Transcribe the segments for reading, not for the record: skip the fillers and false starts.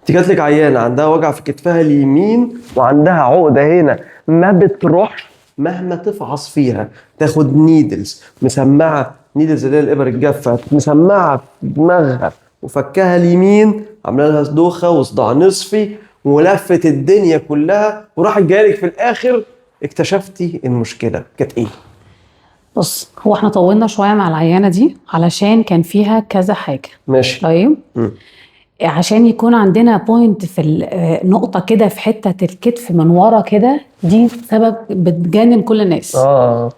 انت جات لك عيانه عندها وجع في كتفها اليمين وعندها عقده هنا ما بتروحش مهما تفعص فيها، تاخد needles مسمعه، needles اللي هي الابر الجافه، مسمعه في دماغها وفكها اليمين، عامله لها دوخه وصداع نصفي ولفت الدنيا كلها، وراحت جايلك في الاخر اكتشفتي المشكلة كانت ايه؟ بص، هو احنا طولنا شوية مع العيانه دي علشان كان فيها كذا حاجه. طيب. عشان يكون عندنا point في نقطة كده في حتة الكتف من ورا كده، دي سبب بتجنن كل الناس.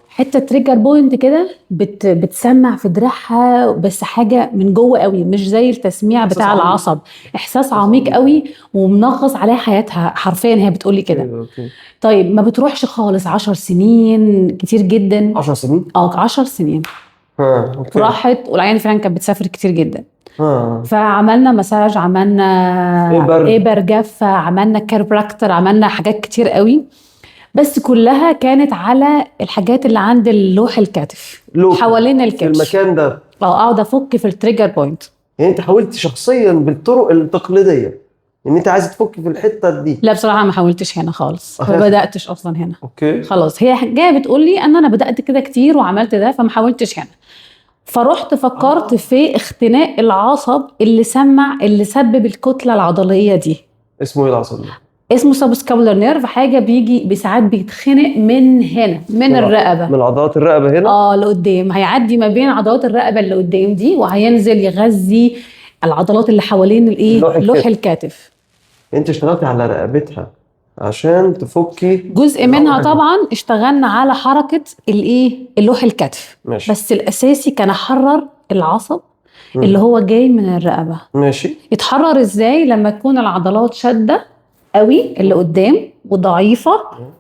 حتة trigger point كده بتسمع في دراعها، بس حاجة من جوه قوي، مش زي التسميع إحساس بتاع عميق. العصب، احساس عميق قوي ومنغص عليها حياتها حرفيا، هي بتقولي كده. طيب، ما بتروحش خالص 10 سنين، كتير جدا. 10 سنين؟ اه، 10 سنين. راحت، والعيانة فعلا كانت بتسافر كتير جدا. فعملنا مساج، عملنا إبر. ابر جافه، عملنا chiropractor، عملنا حاجات كتير قوي، بس كلها كانت على الحاجات اللي عند اللوح الكتف. local. حوالين في الكتف. المكان ده. اه، اقعد افك في ال trigger point. يعني انت حاولت شخصيا بالطرق التقليدية ان انت عايز تفك في الحتة دي؟ لا، بصراحة ما حاولتش هنا خالص، ما بداتش اصلا هنا. خلاص، هي جاية بتقول لي ان انا بدات كده كتير وعملت ده، فما حاولتش هنا، فرحت فكرت في اختناق العصب اللي سمع، اللي سبب الكتلة العضلية دي. اسمه ايه العصب ده؟ اسمه subscapular nerve، حاجة بيجي بساعات بيتخنق من هنا، من الرقبه. من عضلات الرقبة هنا؟ اه، لقدام، هيعدي ما بين عضلات الرقبة اللي قدام دي وهينزل يغذي العضلات اللي حوالين الايه؟ لوح لوح الكتف. الكتف. انت اشتغلتي على رقبتها عشان تفكي جزء منها. العقدة. طبعا اشتغلنا على حركة الايه؟ اللوح الكتف. بس الاساسي كان احرر العصب اللي هو جاي من الرقبه. يتحرر ازاي؟ لما تكون العضلات شاده قوي اللي قدام وضعيفه،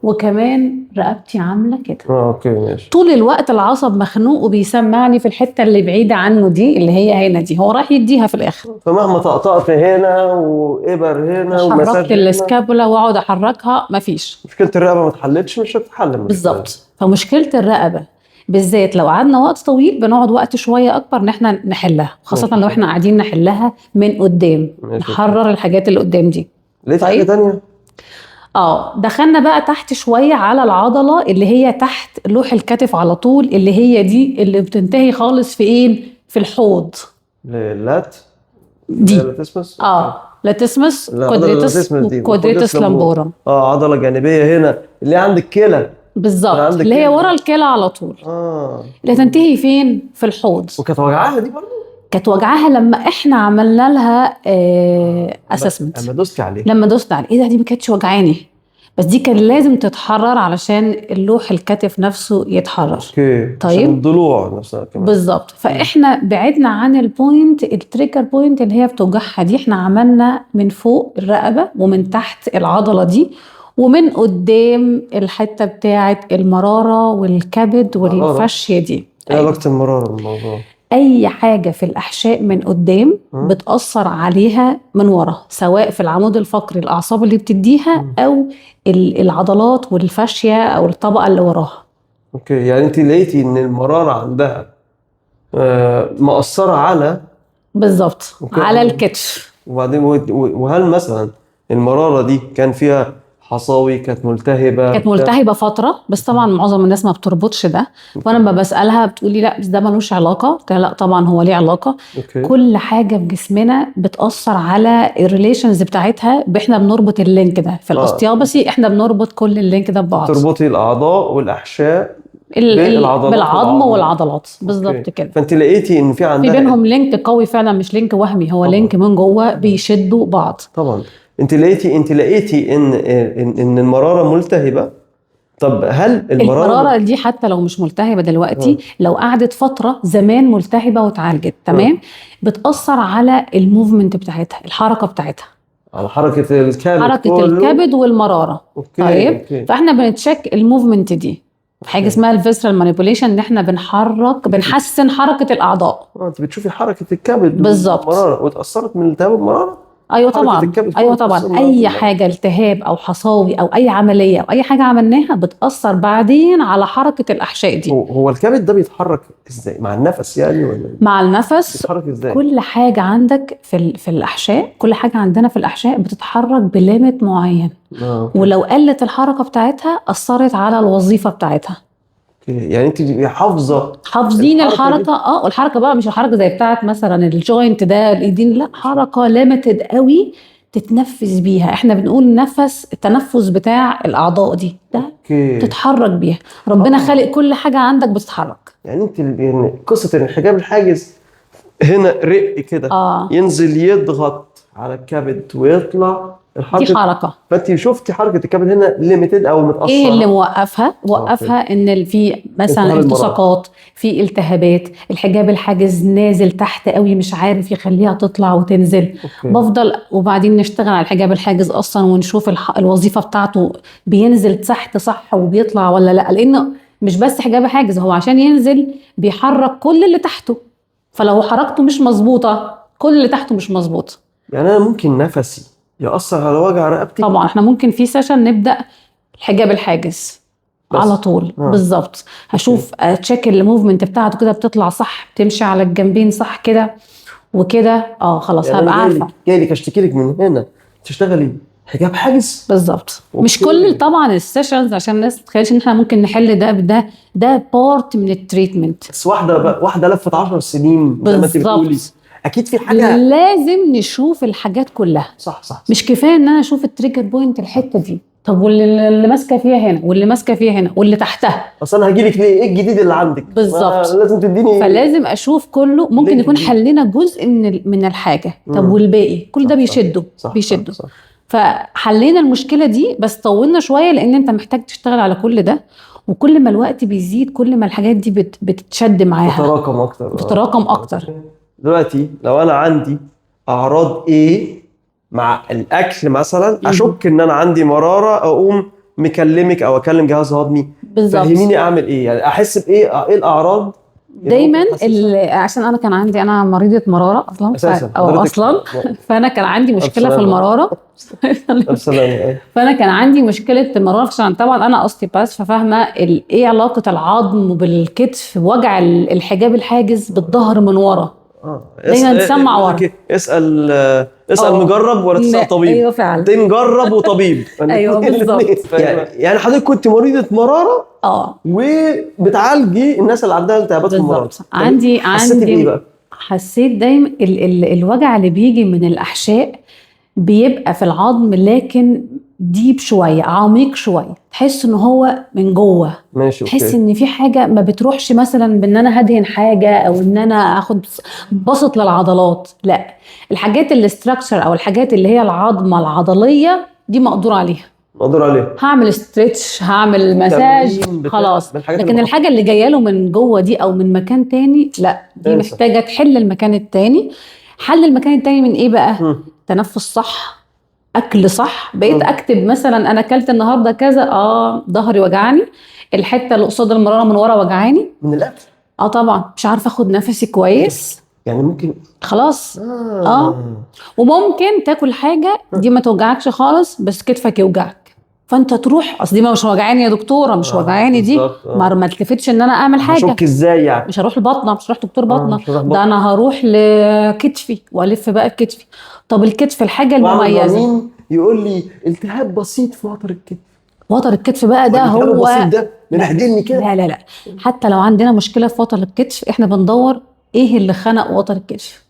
وكمان رقبتي عامله كده. اه okay ماشي. طول الوقت العصب مخنوق وبيسمعني في الحتة اللي بعيدة عنه دي، اللي هي هنا دي، هو راح يديها في الاخر. فمهما طقطقت هنا وابر هنا وحركت ومساج هنا ال scapula واقعد احركها، مفيش. مشكلة الرقبة ما اتحلتش، مش هتتحل المشكلة. بالظبط، فمشكله الرقبة بالذات لو قعدنا وقت طويل، بنقعد وقت شوية اكبر ان احنا نحلها، خاصة لو احنا قاعدين نحلها من قدام، نحرر الحاجات اللي قدام دي. لقيت حاجة تانية؟ اه، دخلنا بقى تحت شوية على العضلة اللي هي تحت لوح الكتف على طول، اللي هي دي اللي بتنتهي خالص في ايه؟ في الحوض. lat دي. latissimus. اه، latissimus لا، عضلة quadratus latissimus دي quadratus lumborum. اه، عضلة جانبيه هنا اللي عند الكلى. بالظبط. عند اللي هي الكلى. ورا الكلى على طول. اللي تنتهي فين؟ في الحوض. وكانت وجعاها دي برضه؟ كانت وجعاها لما احنا عملنا لها assessment. اما دوستي عليها. لما دوسنا عليه، ايه ده؟ دي ما كانتش وجعاني، بس دي كان لازم تتحرر علشان اللوح الكتف نفسه يتحرر. okay. طيب. عشان الضلوع نفسها كمان. بالظبط، فاحنا بعدنا عن ال point، ال trigger point اللي هي بتوجعها دي. احنا عملنا من فوق الرقبة ومن تحت العضلة دي ومن قدام الحتة بتاعه المرارة والكبد مرارة. وال fascia دي. ايه أيوة. علاقة المرارة بالموضوع؟ اي حاجة في الاحشاء من قدام بتاثر عليها من ورا، سواء في العمود الفقري، الاعصاب اللي بتديها، او العضلات وال fascia او الطبقة اللي وراها. okay، يعني انت لقيتي ان المرارة عندها مأثره على بالظبط. على الكتف. وبعدين وهل مثلا المرارة دي كان فيها حصاوي؟ كانت ملتهبه؟ كانت ملتهبه فتره، بس طبعا معظم الناس ما بتربطش ده، وانا لما بسالها بتقولي لا، بس ده ملوش علاقه. قلت لها لا، طبعا هو ليه علاقه. كل حاجة في جسمنا بتاثر على ال relations بتاعتها، احنا بنربط ال link ده في ال osteopathy، احنا بنربط كل ال link ده ببعض. تربطي الاعضاء والاحشاء بالعضلات بالعظم والعظم. والعضلات، بالظبط كده. فانت لقيتي ان في في عندها بينهم link قوي فعلا، مش link وهمي هو. Link من جوه، بيشدوا بعض. طبعا، انت لقيتي ان المرارة ملتهبه. طب هل المرارة المرارة دي حتى لو مش ملتهبة دلوقتي، لو قعدت فترة زمان ملتهبة واتعالجت تمام، بتأثر على ال movement بتاعتها، الحركة بتاعتها. على حركة الكبد حركة كله؟ الكبد والمرارة. طيب. فاحنا بن check ال movement دي، حاجة اسمها ال visceral manipulation، ان احنا بنحرك، بنحسن حركة الأعضاء. انت بتشوفي حركة الكبد بالظبط. والمراره، واتاثرت من التهاب المرارة؟ ايوه حركة طبعا، الكبد ايوه كله طبعا، بتأثر اي حاجة التهاب او حصاوي او اي عملية او اي حاجة عملناها بتاثر بعدين على حركة الاحشاء دي. هو الكبد ده بيتحرك ازاي؟ مع النفس يعني ولا مع النفس. بيتحرك ازاي؟ كل حاجة عندك في الاحشاء، كل حاجة عندنا في الاحشاء بتتحرك ب limit معين. okay. ولو قلت الحركة بتاعتها اثرت على الوظيفة بتاعتها. okay. يعني انت بتبقي حافظه حافظين الحركة دي. الحركة. والحركة بقى مش الحركة زي بتاعت مثلا ال joint ده الايدين، لا، حركة limited قوي تتنفس بيها. احنا بنقول نفس، التنفس بتاع الاعضاء دي ده okay. تتحرك بيها. ربنا خالق كل حاجة عندك بتتحرك. يعني انت يعني قصة الحجاب الحاجز هنا رق كده، ينزل يضغط على الكبد ويطلع الحركة دي حركة. فانت شفتي حركة الكبد هنا limited او متاثرة. ايه اللي موقفها؟ وقفها ان في مثلا التهاب المرارة. التصاقات، في التهابات، الحجاب الحاجز نازل تحت قوي مش عارف يخليها تطلع وتنزل. okay. بفضل وبعدين نشتغل على الحجاب الحاجز اصلا ونشوف الوظيفة بتاعته بينزل تحت صح وبيطلع ولا لا، لان مش بس حجاب حاجز، هو عشان ينزل بيحرك كل اللي تحته، فلو حركته مش مظبوطة كل اللي تحته مش مظبوط. يعني انا ممكن نفسي يأثر على وجع رقبتي؟ طبعا احنا ممكن في session نبدا الحجاب الحاجز بس. على طول. بالظبط. هشوف check ال movement بتاعته كده بتطلع صح، بتمشي على الجنبين صح كده وكده، خلاص يعني هبقى أنا عارفه. جاي لك اشتكي لك من هنا تشتغلي حجاب حاجز؟ بالظبط. مش okay. كل طبعا ال sessions عشان الناس ما تتخيلش ان احنا ممكن نحل ده بده، ده part من ال treatment. بس واحدة لفت 10 سنين زي ما انت بتقولي، اكيد في حاجة لازم نشوف الحاجات كلها. صح صح. مش كفاية ان انا اشوف ال trigger point الحتة دي، طب واللي اللي ماسكه فيها هنا واللي ماسكه فيها هنا واللي تحتها. اصل انا هاجي لك ليه؟ ايه الجديد اللي عندك؟ بالظبط. لازم تديني. فلازم اشوف كله. ممكن ليه يكون جديد؟ حلينا جزء من الحاجة، طب والباقي كل ده بيشده. بيشده. فحلينا المشكلة دي بس طولنا شوية لان انت محتاج تشتغل على كل ده، وكل ما الوقت بيزيد كل ما الحاجات دي بتتشد معاها، بتتراكم اكتر. بتتراكم اكتر. دلوقتي لو انا عندي اعراض ايه مع الاكل مثلا، اشك ان انا عندي مرارة، اقوم مكلمك او اكلم جهاز هضمي. بالظبط. فهميني اعمل ايه، يعني احس بايه، ايه الاعراض دايما عشان انا كان عندي، انا مريضه مرارة اصلا اساسا او اصلا، فانا كان عندي مشكلة في المرارة. فانا كان عندي مشكلة المرارة عشان طبعا انا osteopath، ففاهمه ايه علاقة العظم بالكتف، وجع الحجاب الحاجز بالظهر من ورا. دايما تسمع ورا. اسال مجرب ولا تسال طبيب. ايوه فعلا، ده مجرب وطبيب. ايوه بالظبط. يعني حضرتك كنت مريضه مرارة وبتعالجي الناس اللي عندها التهابات في المرارة. عندي حسيتي بايه بقى؟ حسيت دايما الوجع اللي بيجي من الاحشاء بيبقى في العظم، لكن deep شوية، عميق شوية، تحس ان هو من جوه. ماشي، okay. تحس ان في حاجة ما بتروحش، مثلا بان انا هدهن حاجة او ان انا اخد بسط للعضلات، لا، الحاجات ال structure او الحاجات اللي هي العظمة العضلية دي مقدور عليها، مقدور عليها، هعمل stretch، هعمل مساج، خلاص. لكن الحاجة اللي جاية له من جوه دي او من مكان تاني، لا، دي محتاجه تحل المكان التاني. حل المكان التاني من ايه بقى؟ تنفس صح، اكل صح. بقيت اكتب مثلا انا اكلت النهارده كذا، ظهري وجعاني، الحتة اللي قصاد المرارة من ورا وجعاني من الاكل، طبعا مش عارفه اخد نفسي كويس، يعني ممكن خلاص. وممكن تاكل حاجة دي ما توجعكش خالص بس كتفك يوجعك، فانت تروح اصل دي مش وجعاني يا دكتورة، مش وجعاني دي، ما التفتش ان انا اعمل حاجة. هشك ازاي يعني؟ مش هروح لبطنه، مش هروح دكتور بطنه، ده انا هروح لكتفي والف بقى بكتفي. طب الكتف الحاجة المميزة، يقول لي التهاب بسيط في وتر الكتف. وتر الكتف بقى ده هو البسيط ده مبهدلني كده. لا لا لا، حتى لو عندنا مشكلة في وتر الكتف احنا بندور ايه اللي خنق وتر الكتف.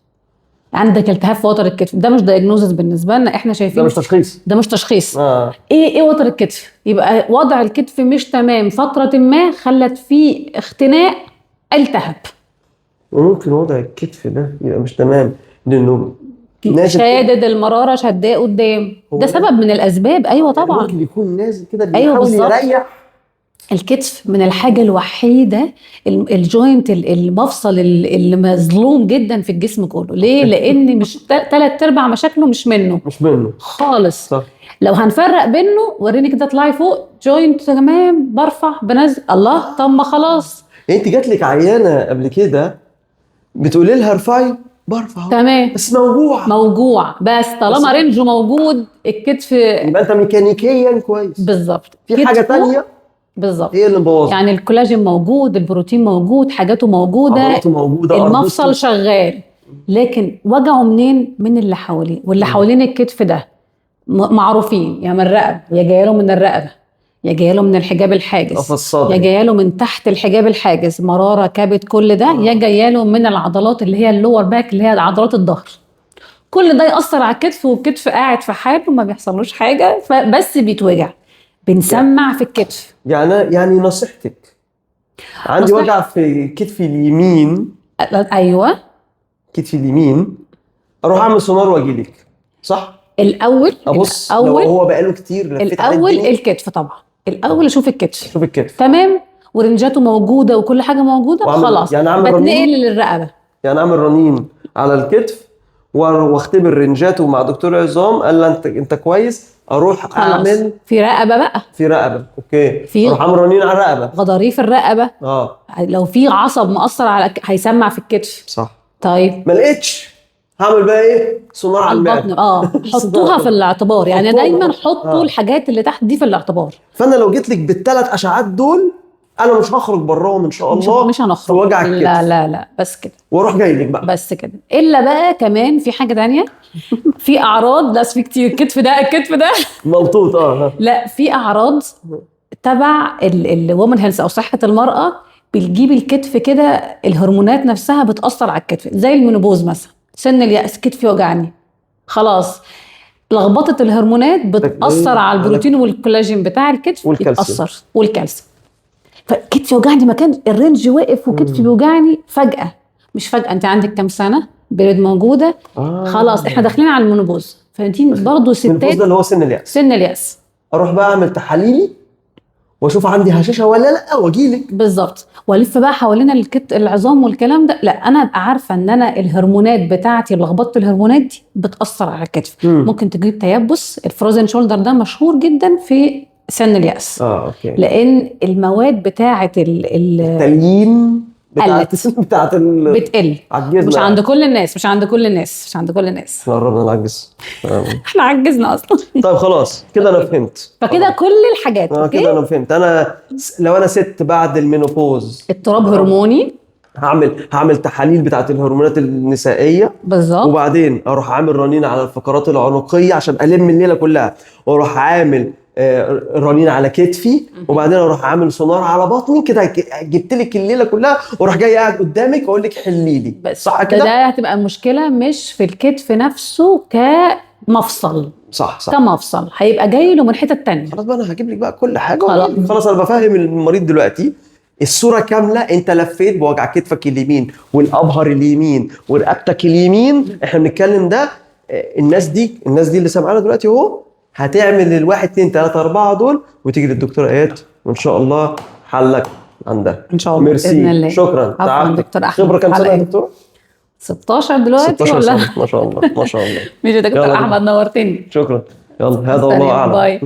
عندك التهاب في وتر الكتف، ده مش diagnosis بالنسبة لنا، احنا شايفين ده مش تشخيص، ده مش تشخيص. ايه وتر الكتف؟ يبقى وضع الكتف مش تمام فترة ما خلت فيه اختناق، التهب. وممكن وضع الكتف ده يبقى مش تمام لانه شادد المرارة، شداه قدام، ده سبب من الاسباب. ايوه طبعا، ممكن يكون نازل كده بيحاول يريح الكتف. من الحاجة الوحيدة ال joint، المفصل اللي مظلوم جدا في الجسم كله. ليه؟ لان مش 3/4 مشاكله مش منه، مش منه خالص. صح. لو هنفرق بينه، وريني كده، اطلعي فوق joint تمام، برفع بنزل، الله، طب ما خلاص. انت جات لك عيانه قبل كده بتقولي لها ارفعي برفع، تمام، بس موجوع. موجوع، بس طالما بس range ه موجود الكتف، يبقى انت ميكانيكيا كويس. بالظبط. في حاجة كتفه ثانية بالظبط هي اللي مبوظه. يعني الكولاجين موجود، البروتين موجود، حاجاته موجودة، عضلاته موجودة، المفصل أربطته. شغال، لكن وجعه منين؟ من اللي حواليه، واللي حوالين الكتف ده معروفين، يا من الرقبة، يا جايله من الرقبة، يا جايله من الحجاب الحاجز، القفص الصدري، يا جايله من تحت الحجاب الحاجز، مرارة، كبد، كل ده، يا جايله من العضلات اللي هي ال lower back اللي هي عضلات الظهر. كل ده يأثر على الكتف، والكتف قاعد في حاله وما بيحصلوش حاجة، فبس بيتوجع. بنسمع في الكتف. يعني نصيحتك، عندي وجع في كتفي اليمين. ايوه، كتفي اليمين، اروح اعمل سونار واجي لك، صح؟ الاول ابص لو هو بقاله كتير لفيت عليه الاول الدنيا. الكتف طبعا، الاول اشوف الكتف. شوف الكتف، تمام، ورنجاته موجودة وكل حاجة موجودة، خلاص يعني اعمل بتنقل رنين للرقبه. يعني اعمل رنين على الكتف واختبر رنجاته مع دكتور عظام، قال لي انت كويس، اروح خلاص. اعمل في رقبة بقى، في رقبة، okay، في اروح اعمل رنين على الرقبة، غضاريف الرقبة، لو في عصب مأثر على هيسمع في الكتف، صح. طيب ما لقيتش، هعمل بقى ايه؟ سونار على البطن. حطوها في الاعتبار، يعني دايما حطوا الحاجات اللي تحت دي في الاعتبار. فانا لو جيت لك بالثلاث اشعات دول انا مش هخرج براهم ان شاء الله، مش هنخرج في وجع الكتف. لا لا لا، بس كده، واروح جاي لك بقى، بس كده. الا بقى كمان في حاجة ثانية، في اعراض، لا في كتير، الكتف ده، الكتف ده ملطوط. لا، في اعراض تبع ال women health او صحة المراة، بتجيب الكتف كده، الهرمونات نفسها بتاثر على الكتف، زي ال menopause مثلا، سن اليأس، كتفي وجعني، خلاص لخبطة الهرمونات بتاثر على البروتين والكولاجين بتاع الكتف، يتاثر، والكالسيوم. فكتفي وجعني، مكان ال range واقف وكتفي بيوجعني فجأة، مش فجأة، انت عندك كام سنة، period موجودة، خلاص احنا داخلين على ال menopause. فانتي برضه ستات، ال menopause ده اللي هو سن اليأس، سن اليأس، اروح بقى اعمل تحاليلي واشوف عندي هشاشة ولا لا واجيلك. بالظبط، والف بقى حوالين العظام والكلام ده. لا، انا ابقى عارفه ان انا الهرمونات بتاعتي، لخبطة الهرمونات دي بتاثر على الكتف. ممكن تجيب تيبس. ال frozen shoulder ده مشهور جدا في سن اليأس. okay. لان المواد بتاعه التليين بتاعه بتقل، عجزنا مش عند كل الناس، مش عند كل الناس، مش عند كل الناس. احنا قربنا نعجز. احنا عجزنا اصلا. طيب خلاص كده انا فهمت. فكده كل الحاجات. كده انا فهمت. انا لو انا ست بعد ال menopause، اضطراب هرموني، هعمل تحاليل بتاعه الهرمونات النسائية بالظبط، وبعدين اروح عامل رنين على الفقرات العنقيه عشان الم الليلة كلها، واروح عامل رنين على كتفي، وبعدين اروح عامل سونار على بطني. كده جبت لك الليلة كلها، واروح جاي قاعد قدامك واقول لك حلي لي. بس صح كده؟ ده هتبقى المشكلة مش في الكتف نفسه كمفصل. صح صح، كمفصل هيبقى جاي له من حتة تانية. خلاص بقى انا هجيب لك بقى كل حاجة. خلاص انا بفهم المريض دلوقتي الصورة كاملة. انت لفيت بوجع كتفك اليمين والابهر اليمين ورقبتك اليمين، احنا بنتكلم ده. الناس دي اللي سامعانا دلوقتي اهو هتعمل الواحد 2 3 4 دول وتيجي للدكتوره ايات، وان شاء الله حلك عندها ان شاء الله. ميرسي، باذن الله. شكرا. عفوا دكتور احمد. خبره كام سنة يا دكتور؟ 16 دلوقتي 16 ولا سنة. ما شاء الله ما شاء الله. ماشي يا دكتور احمد، نورتني. شكرا. يلا، هذا والله اعلم. باي.